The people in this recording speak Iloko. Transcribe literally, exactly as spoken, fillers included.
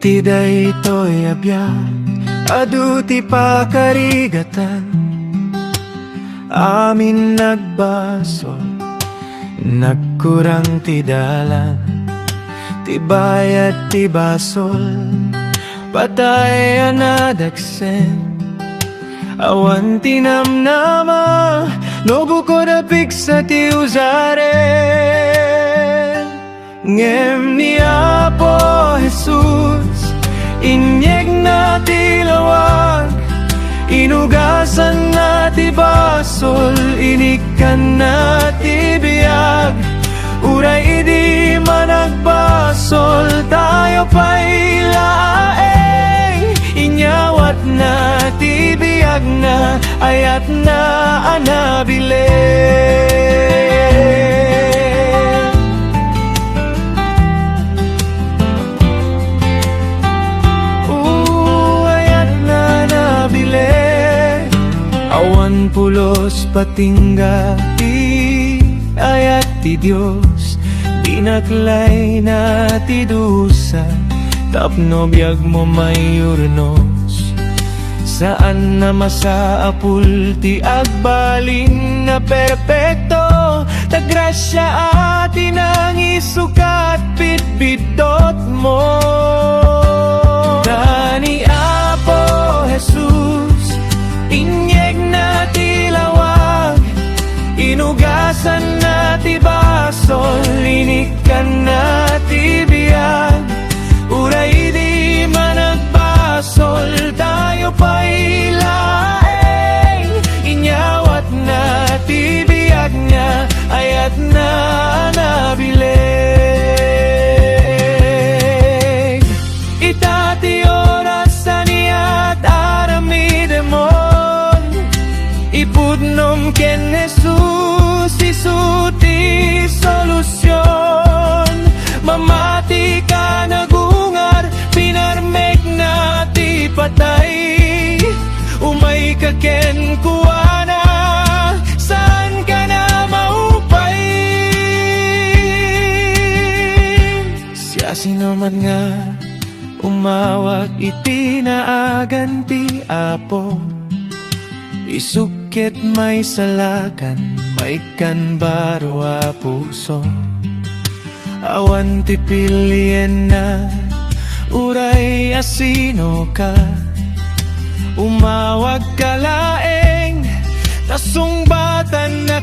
Ti daytoy a biag, adu ti pakarigatan. Amin nagbasol, nagkurang ti dalan. Ti bayad ti basol, patay a nadagsen. Awan ti namnama, no bukod a pigsa ti usaren. Ngem ni Apo Jesus, inyegna ti lawag, inugasanna ti basol, inikkanna ti biag. Uray idi managbasol tayo pay laeng, inyawatna ti biagna, ayatna a nabileg. O, ayatna a nabileg. Awan pulos patingga ti ayat ti Dios. Dinaklayna ti dusa tapno biagmo mayurnos. Saan a masaapul ti agbalin a perpekto, ta grasia a ti nangisukat bidbidotmo. Ta ni Apo Jesus, inyegna ti lawag, inugasanna ti basol, inikkanna ti biag. Uray di managbasol tayo pay laeng, inyawatna ti biagna, ayatna a nabileg. Ita ti oras a niat aramidemon, ipudnom ken Jesus, isu ti solusion. Mamati ka nagungar, pinarmekna ti patay. Umayka kenkuana, saanka na maupay. Siasinoman nga umawag iti naagan ti Apo, isu ket maisalakan, maikkan baro a puso. Awan ti pilienna, uray asinoka. Umawagka laeng, ta sungbatanna